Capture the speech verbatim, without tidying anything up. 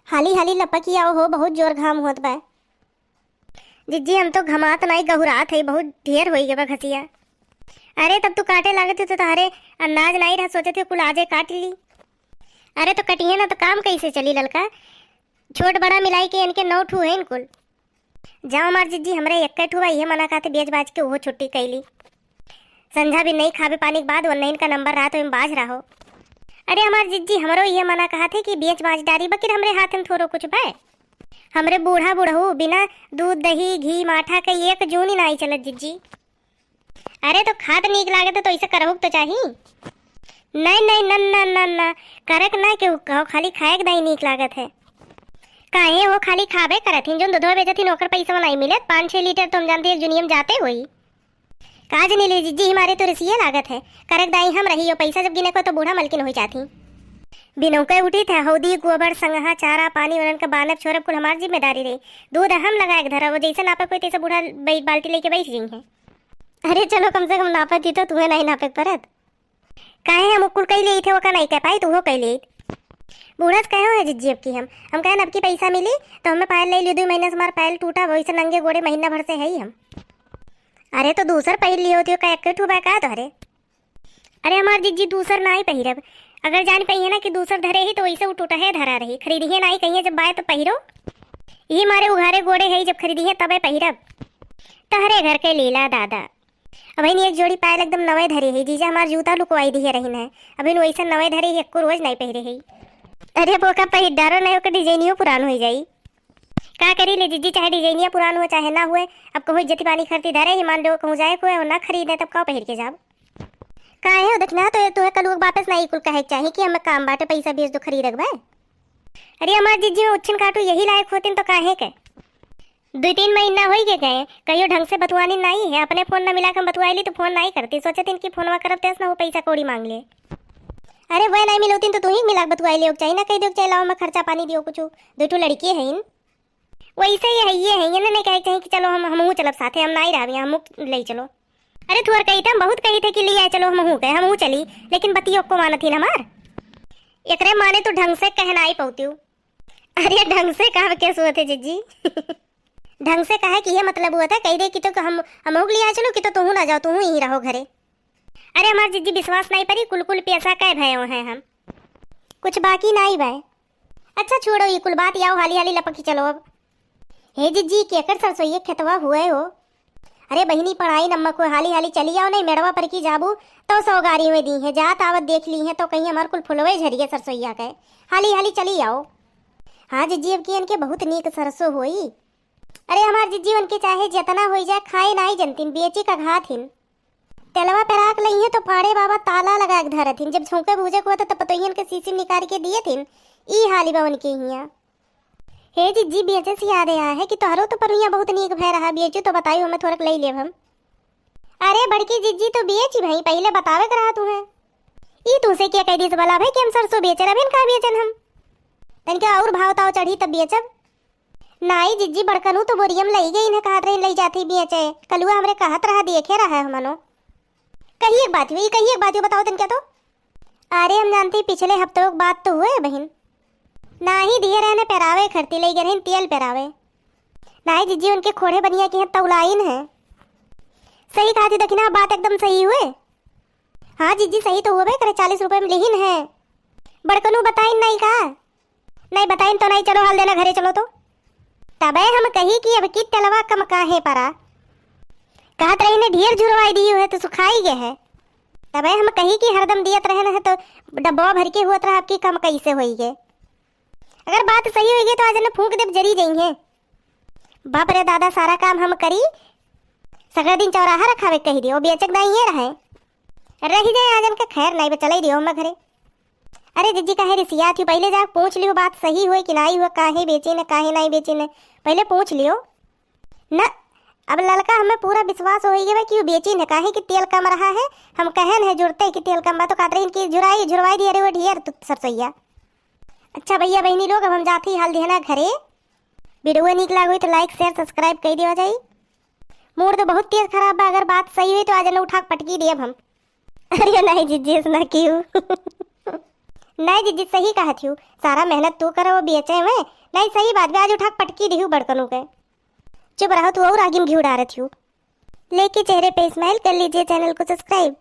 हाली हाली लपकी आओ हो, बहुत जोर घाम होत बा। जिज्जी, हम तो घमात नाई, गहुरात है, बहुत ढेर होई गवा घसिया। अरे, तब तू काटे लागत ही तो तहरे अन्नाज नाई रहा, सोचत ही कुल आजे काट ली। अरे, तो कटिहे ना तो काम कैसे चली ललका? छोट बड़ा मिलाई के इनके नौ ठू है इनकुल। जाओ हमार जिज्जी, हमरे एक्के ठू बा, इहे मना कहते बेच बाज के ओहो छुट्टी कैली। संझा भी नहीं खाबे पानी के बाद, वन्नहिन का नंबर रहा तो इम बाज रहो। अरे हमार जिज्जी, हमरो इहे मना कहत है कि बेच बाज डारी, बकिर हमरे हाथ में थोड़ो कुछ बा। हमरे बूढ़ा बुढ़ऊ बिना दूध, दही, घी, माठा के एक जूनी नाई चलत जिज्जी। अरे तो खात नीक लागत है तो ऐसे करहु तो चाही। नहीं, नहीं, न, न, न, न, करक ना केहू कहो, खाली खाए के दाई नीक लागत है। काहे हो, खाली खाबे करत हिन, जोन दूधवा बेचत हिन ओकर पैसा नहीं मिलत, पाँच छः लीटर तो हम जानते एक जुनियम जाते होई। का जनी ले जिज्जी, हमारे तो रिसिये लागत है। करक दाई हम रही, यो पैसा जब गिने को तो बूढ़ा मलकिन हो जाती। बिनौके उठी थे, हौदी, गोबर, संगहा, चारा, पानी, उनन के बानब छोरब कुल हमार जिम्मेदारी रही। दूध हम लगाए के धरब, जैसे नापे कोई तैसे बूढ़ा बै-, बाल्टी लेके बैठ गई है। अरे चलो, कम से कम नापे थी तो तुम्हें नहीं नापे के परत। काहे हम कुल कह लेई थे, ओका नहीं कह पाई, तो वो कह लेई। बूढ़ा से कहे है जिज्जी अब की हम, हम कहे अब की पैसा मिली तो हमें पायल ले ली, दो महीने से हमार पायल टूटा, वैसे नंगे गोड़े महीना भर से है ही हम। अरे तो दूसर पहिर लियो होती, का एक ठू बा का तोहरे? अरे हमार जिज्जी दूसर नाई पहिरब, अगर जान पहिए ना कि दूसर धरे ही तो वैसे उ टूटा है धरा रही, खरीदिए नाई कहिए जब बाय तो पहिरो। यही मारे उघारे गोड़े है, जब खरीदिए तबे पहिरब। तहरे घर के लीला दादा। अबहिन एक जोड़ी पायल एकदम नवे धरे है, जीजा हमार जूता लुकवाई दिए रहिन है, अबहिन वैसे नवे धरे है, एको रोज नाई पहिरे है। अरे बोका पहिर डारो नहीं, ओकर डिजाइनियो पुरान हो जाई। का करी ले जिज्जी, चाहे डिजाइनिया पुरान हो चाहे ना हुए, अब कहूँ इज्जती पानी खरती धरे ही, मान लो कहूँ जाए को है और ना खरीदे तब का पहिर के जाब? काहे हो देखना तो ये तुहे कलुआ के बापे से ना ई कुल कहे के चाही कि हमें काम बाटे, पैसा भेज दो खरीदक बा। अरे हमार जिज्जी में उच्छिन काटू यही लायक होतिन तो काहे के? दुई तीन महीना होई के गए, कहियो ढंग से बतुआनी नाई है, अपने फोन ना मिला के हम बतुआइली तो फोन नाई करती, सोचतिन कि फोनवा करब तेस ना हो पैसा कौड़ी मांग ले। अरे वह नाई मिलौतिन तो तू ही मिला के बतुआई लियो के चाही ना, कह दियो के चाही लाओ मैं खर्चा पानी दियो कुछ, दो ठो लड़की है इन। वैसे ये है, ये है, ये नहीं कहे के चाही कि चलो हम, हमहू चलब साथे, हम नाई रहब यहाँ, हमहू ले चलो। अरे तुअर कही थे, हम बहुत कही थे कि ले आए चलो हमहू के, हमहू चली, लेकिन बतियो को मानत ही ना हमार। एकरे माने तू ढंग से कह नाई पौतियो। अरे ढंग से कहा के सोते जिज्जी। ढंग से कहे कि ये मतलब हुआ था, कह दे कि तो हम, हमहू के ले आए चलो कि तो तुहू ना जाओ, तुहू यहीं रहो घरे। अरे हमार जिज्जी विश्वास नाई परी, कुल कुल पैसा कै भयो हैं हम। कुछ बाकी नाई बाय। अच्छा छोड़ो ये कुल बात, आओ हाली हाली लपकी चलो अब। हे जिज्जी, केकर सरसोइये खेतवा हुए हो? अरे बहिनी पढ़ाई नम्मा को हाली हाली चली आओ, नहीं मेड़वा पर की जाबू तो सौ गारी हुए दी है, जात आवत देख ली है तो कहीं हमार कुल फुलवे झरिए सरसोइया के। हाली हाली चली आओ। हाँ जिज्जी, अब की इनके बहुत नीक सरसों होई। अरे हमार जिज्जी उनके चाहे जितना होई जाए, खाए नाई जनतिन, बेची का घात हिन। तेलवा पेराक लइहे तो पाड़े बाबा ताला लगा के धरत हिन। जब छौंके भूजे को होता तब पतोहियन के सीसी निकाल के दिए थिन। ई हाली बा उनके हिया। हे जिज्जी, बेचे से याद आया है कि तोहरो तो परुइया बहुत नीक भय रहा, बेचू तो बताई, हमें थोड़क ले लेब हम। अरे बड़की जिज्जी, तो बेची भाई, पहले बतावे के रहा तुम्हें। ई तुमसे क्या कह दी भला भाई कि हम सरसों बेचे रहे, का बेचन हम? तनिका और भाव ताव चढ़ी तब बेचब। नाई जिज्जी, बड़कनू तो बोरियम लई गई न, कहत रही लई जाती बेचे। कलुआ हमरे कहत रहा, देखे रहा है हमनो। कही एक बात हुई, कही एक बात हुई, बताओ तनिका तो। अरे हम जानती, पिछले हफ्ते की बात तो हुए बहिन। नाही दिए रहे न पेरावे खरती, लई गए रहे तेल पेरावे। नाई जिज्जी, उनके खोड़े बनिया की हैं, तौलाइन है। सही कहा थी दखिना, बात एकदम सही हुए। हाँ जिज्जी, सही तो हुए करे, चालीस रुपए में लिहिन है। बड़कनू बताइन नाई का? नहीं बताइन तो नहीं, चलो हाल देना घरे चलो तो। तबे हम कही कि अब की तेलवा कम काहे परा। कहत रही ने ढेर झुरवाई दी है तो सुखाई गए है। तबे हम कही कि हरदम दियत रहे न है तो डब्बा भर के हुआ रहा, अब की कम कैसे होई गए। अगर बात सही होई गई तो आज न फूंक देब, जरी जाई है। बाप रे दादा, सारा काम हम करी, सगरा दिन चौराहा रखावे कही दियो, बेचक दाई ये रहे। रही जाए आज इनका खैर नहीं बचलाई दियो हम घरे। अरे जिज्जी काहे रिसियात हो, पहले जा पूछ लियो बात सही हुए कि नाई हुआ, काहे बेची न काहे नाई बेची न, पहले पूछ लियो। न, अब ललका हमें पूरा विश्वास हो गया कि वो बेची न, काहे कि तेल कम रहा है। हम कहन है जुड़ते कि तेल कम बा तो कहत रही कि झुराई झुरवाई दिए रे वो ढेर तू सरसोइया। अच्छा भैया बहनी लोग, अब हम जाते ही हाल दिहना घरे। वीडियो नीक लाग हुई तो like share subscribe कर दिया जाई। मूड तो बहुत तेज खराब बा, अगर बात सही हुई तो आज न उठा के पटकी दियब हम। अरे नहीं जिज्जी, ऐसा ना क्यों। नहीं जीजी, सही कहत हियू, सारा मेहनत तू करो, वो बेचे में। नहीं, सही बात बे, आज उठा के पटकी दिहू बड़कनू के। चुप रहो तू, और आगी में घी उड़ारत हियू। लेके चेहरे पे स्माइल, कर लीजिए चैनल को सब्सक्राइब।